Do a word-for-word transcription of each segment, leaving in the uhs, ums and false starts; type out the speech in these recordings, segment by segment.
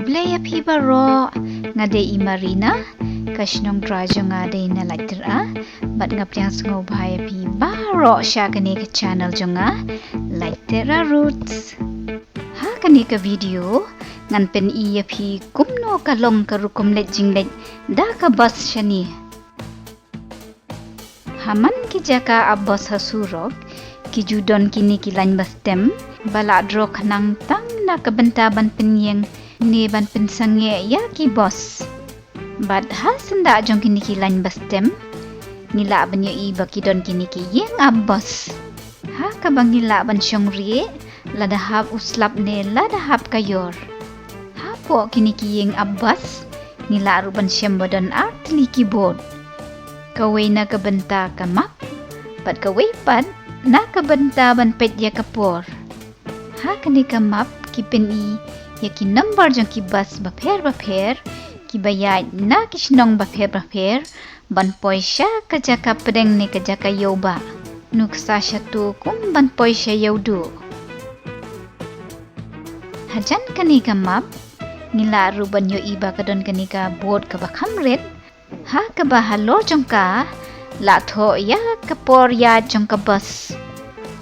Khublei ïa phi baroh, nga dei i Marina, ka shnong trai jong nga dei na Laityra, bad nga pdiang sngewbha ïa phi baroh sha kane ka channel jong nga, Laityra Roots. Ha kane ka video, ngan pyni ïa phi kumno ka long ka rukom leit jingleit da ka bus shane. Ha man ki jaka ap bus ha surok, ki ju don kine ki lain bus tem, ba la draw khnang tang na ka bynta ban pynïeng, ne ban pynsangeh ïa ki bus. Bad ha syndah jong kine ki lain bus tem, ngi lah ban ïohi ba ki don kine ki ïing ap bus. Ha kaba ngi lah ban shong rieh, lada hap u slap ne lada hap ka ïor. Hapoh kine ki ïing ap bus, ngi lah ruh ban shem ba don ar tylli ki board. Kawei na ka bynta ka map, bad kawei pat na ka bynta ban peit ïa ka por. Ha kane ka map ki pyni ïa ki number jong ki bus bapher bapher, kiba ïaid na ki shnong bapher bapher, ban poi sha ka jaka pdeng ne ka jaka ïewbah. Nuksa shatu kum ban poi sha ïewduh. Hajan kane ka map, ngi lah ruh ban ïohi ba ka don kane ka board kaba kham rit. Ha kaba halor jong ka, la thoh ïa ka por ïaid jong ka bus.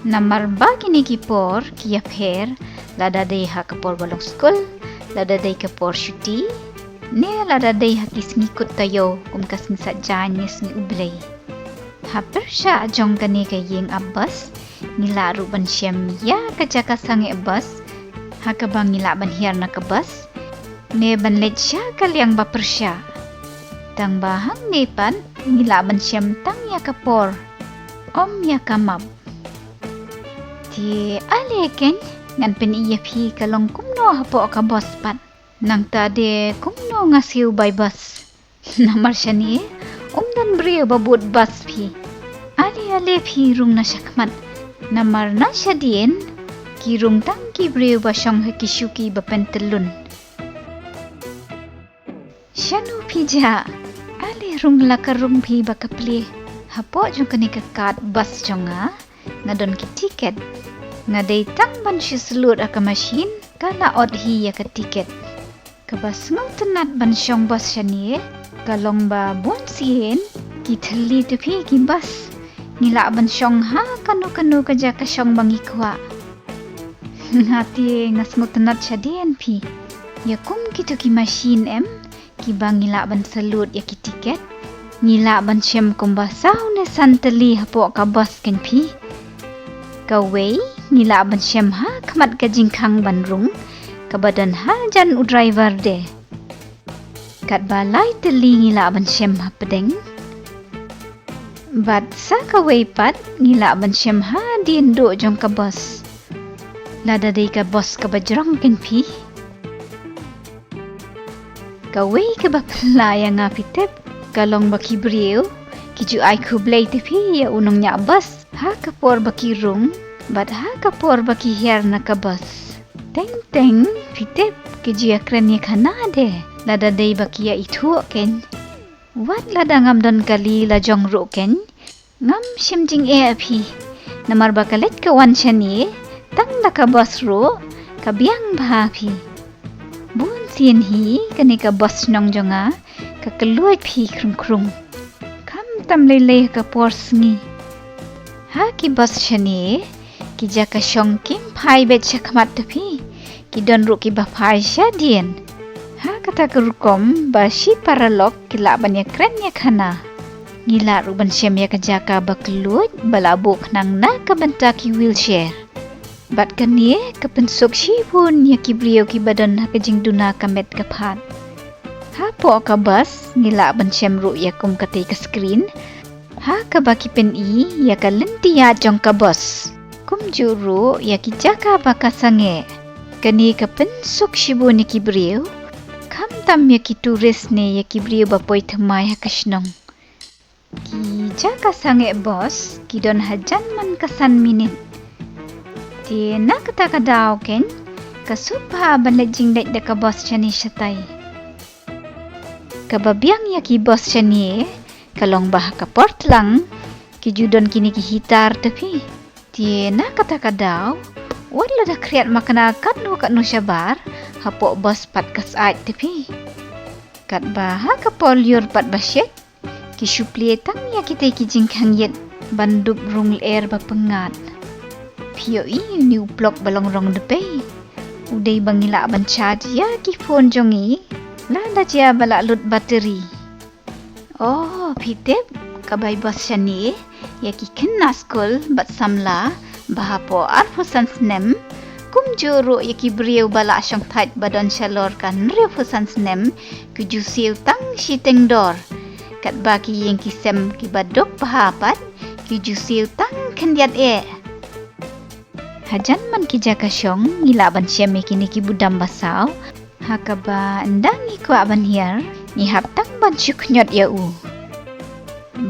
Namar ba kine ki por, ki ïapher, lada dei ha ka por ba long skul, lada dei ka por shuti, ne lada dei ha ki sngi kut taïew, kum ka sngi Saitjaiñ ne sngi U Blei. Ha pyrshah jong kane ka ïing ap bus, ngi lah ruh ban shem ïa ka jaka sangeh bus, ha kaba ngi lah ban hiar na ka bus, ne ban leit sha ka liang ba pyrshah. Tang ba hangne pat, ngi lah ban shem tang ïa ka por, ym ïa ka map. Te ale keiñ, ngan pyni ïa phi ka long kumno hapoh ka bus pat. Nangta de kumno nga siew bai bus. Namar shane, ym don briew ba bud bus phi. Ale ale phi rung na shakhmat. Namar na shadien, ki rung tang ki briew ba shong ha ki shuki ba pyntyllun. Shano phi jah? Ale rung la ka rung phi ba ka plie. Hapoh jong kane ka card bus jong nga, nga don ki tiket. Nga dei tang ban shu slut ha ka machine, ka la ot hi ïa ka tiket. Kaba sngewtynnat ban shong bus shane, ka long ba bun sien, ki thylli te phi ki bus. Ngi lah ban shong ha kano kano ka jaka shong ba ngi kwah. Nga te nga sngewtynnat shadien phi. Ïa kum kito ki machine em, kiba ngi lah ban slut ïa ki tiket. Ngi lah ban shem kumba saw ne san tylli hapoh ka bus keiñ phi. Kawei, ngi lah ban shem ha khmat ka jingkhang ban rung, kaba don hajan u driver de. Katba lai tylli ngi lah ban shem hapdeng. Bad sa kawei pat ngi lah ban shem hadien duh jong ka bus. Lada dei ka bus kaba jrong keiñ phi. Kawei kaba phylla ïa nga phi tip, ka long ba ki briew, ki ju ai khublei te phi ïa u nongñiah bus. Ha ka por ba ki rung, bad ha ka por ba ki hiar na ka bus. Teng teng, phi tip, ki ju ïakren ïa khana de, lada dei ba ki ïa ithuh keiñ. Wat lada ngam don kali la jong ruh keiñ, ngam shim jingeh phi. Namar ba ka leit ka wan shane, tang da ka bus ruh, ka biang bha phi. Bun sien hi, kane ka bus shnong jong nga, ka kylluid phi khrung khrung. Khamtam lei lei ha ka por sngi. Ha ki bus shane, ki jaka shong kim phai beit shakhmat te phi. Ki don ruh kiba phai shadien. Ha kata ka rukom ba shi paralok ki lah ban ïakren ïa khana. Ngi lah ruh ban shem ïa ka jaka ba kylluid ba la buh khnang na ka bynta ki wheelchair. Bad kane ka pynsuk shibun ïa ki briew kiba don ha ka jingduna ka met ka phad. Hapoh ka bus ngi lah ban shem ruh ïa kum katei ka screen, ha kaba ki pyni ïa ka lynti ïaid jong ka bus. Kumjuh ruh ïa ki jaka ba ka sangeh. Kane ka pynsuk shibun ïa ki briew, khamtam ïa ki tourist ne ïa ki briew ba poi thymmai ha ka shnong. Ki jaka sangeh bus ki don hajan man ka san minit. Te na kata ka daw keiñ, ka suk bha ban leit jingleit da ka bus shane shatai. Kaba biang ïa ki bus shane, ka long ba ha ka por tlang, ki ju don kine ki heater te phi. Te na kata ka daw, Wat lada khriat makna katno katno shabar, hapoh bus pat ka syaid te phi. Katba ha ka por lyiur pat ba shet, ki shu plie tang ïa kitei ki jingkhang ïit ban dup rung lyer ba pyngngad. Phi ïohi une u plok ba long rong dpei. U dei ba ngi lah ban charge ïa ki phone jong ngi lada jia ba la lut battery. Oh, phi tip, ka bai bus shane ïa ki khynnah skul bad samla ba hapoh arphew san snem, kumjuh ruh ïa ki briew ba la shongthait ba don shalor ka hynriewphew san snem, ki ju siew tang shiteng dor. Katba ki ïing ki sem kiba duk bha pat, ki ju siew tang khyndiat eh. Hajan man ki jaka shong ngi lah ban shem ïa kine ki budam basaw, ha kaba ynda ngi kwah ban hiar, ngi hap tang ban shu khñiot ïa u.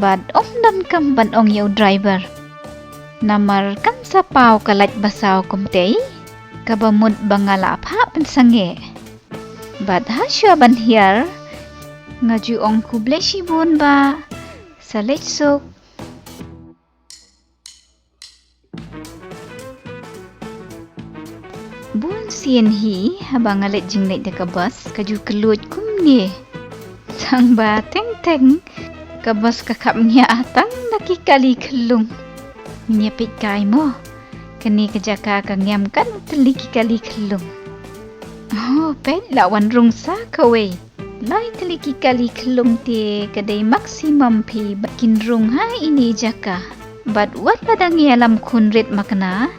Bad ym donkam ban ong ïa u driver, namar kan sa paw ka lait basaw kumtei, kaba mut ba nga la phah pynsangeh. Bad ha shuwa ban hiar, nga ju ong khublei shibun bah, sa leit suk. Bun sien hi, haba nga leit jingleit da ka bus, ka ju kylluid kumne. Tang ba teng teng, ka bus ka khap ngiah tang da ki kali khyllung. Ngin ïa peit kai mo, kane ka jaka ka ngiam katno tylli ki kali khyllung. Oh, peit la wan rung sa kawei. Lai tylli ki kali khyllung te ka dei maximum phi ba kin rung ha ine i jaka. Bad wat lada ngi ïalam khun rit makna,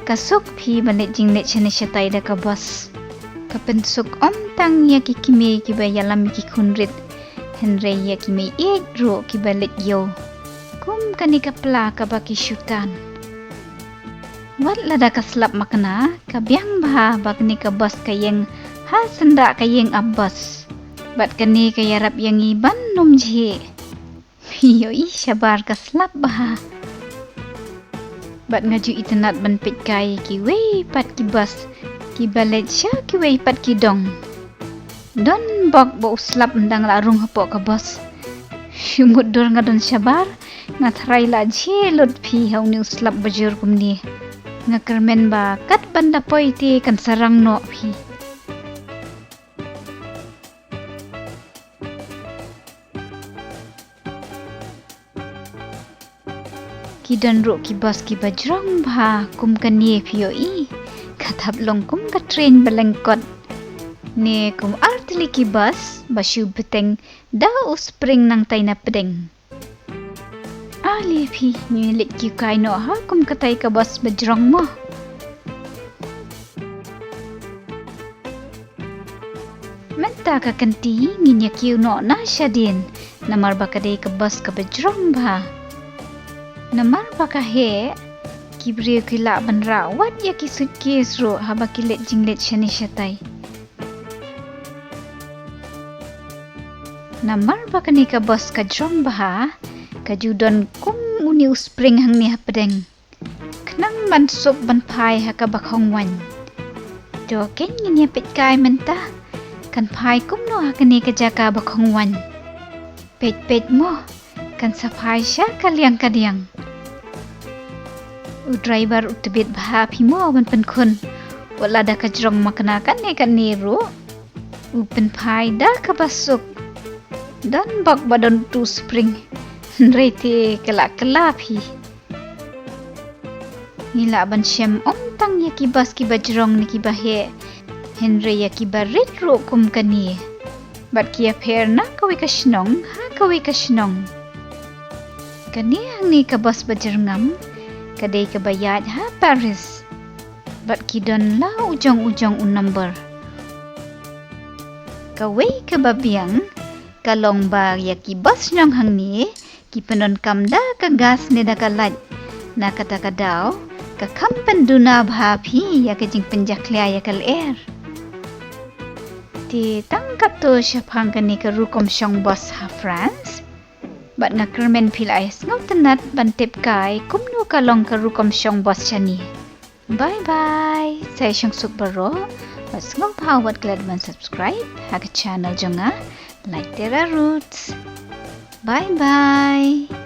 ka suk phi ban leit jingleit shane shatai da ka bus. Ka pynsuk ym tang ïa ki kmie kiba ïalam ïa ki khun rit, hynrei ïa ki meiieit ruh kiba leit ïew. Kum kane ka pla kaba ki shu tan. Wat lada ka slap makna, ka biang bha ba kane ka bus ka ïeng ha syndah ka ïing ap bus. Bad kane ka ïarap ïa ngi ban ym jhieh. Phi ïohi shabar ka slap bha. Bad nga ju itynnad ban peit kai kiwei pat ki bus kiba leit sha kiwei pat ki dong. Don bok ba u slap ym dang la rung hapoh ka bus. Shu mutdur nga don shabar, nga tharai la jhieh lut phi ha une u slap ba jur kumne. Nga kyrmen ba kat ban da poi te kan sa rang noh phi. Ki don ruh ki bus kiba jrong bha kum kane phi ïohi. Ka thap long kum ka train ba lyngkot. Ne kum ar tylli ki bus ba shu bteng da u spring nangtai na pdeng. Ale phi, ngi leit kiew kai noh ha kum katai ka bus ba jrong mo. Mynta ka kynti ngin ïa kiew noh na shadien, namar ba ka dei ka bus kaba jrong bha. Namar ba ka heh, ki briew ki lah ban rah wat ïa ki suitcase ruh haba ki leit jingleit shane shatai. Namar ba kane ka bus ka jrong bha, ka ju don kum une u spring hangne hapdeng. Khnang ban suk ban phai ha kaba khongwaiñ. To kein ngin ïa peit kai mynta, kan phai kumno ha kane ka jaka ba khongwaiñ. Peit peit mo, kan sa phai sha ka liang ka diang. U driver u tbit bha phi mo ban pynkhun. Wat lada ka jrong makna kane kane ruh, u pynphai da kaba suk. Don bok ba don tu spring. Hynrei te ka la kylla phi. Ngi lah ban shem ym tang ïa ki bus kiba jrong ne kiba heh, hynrei ïa kiba rit ruh kum kane. Bad ki ïapher na kawei ka shnong ha kawei ka shnong. Kane hangne ka bus ba jyrngam, ka dei kaba ïaid ha Paris. Bad ki don la u jong u jong u number. Kawei kaba biang ka long ba ïa ki bus shnong hangne ki pyndonkam da ka gas ne da ka light. Na kata ka daw ka kham pynduna bha phi ïa ka jingpynjakhlia ïa ka lyer. Te tang katto shaphang kane ka rukom shong bus ha France. Bad nga kyrmen phi la ai sngewtynnat ban tip kai kumno ka long ka rukom shong bus shane. Bye bye. Sa ïa shong suk baroh. Bad sngewbha wat klet ban subscribe ha ka channel jong nga, Laitera Roots. Bye bye.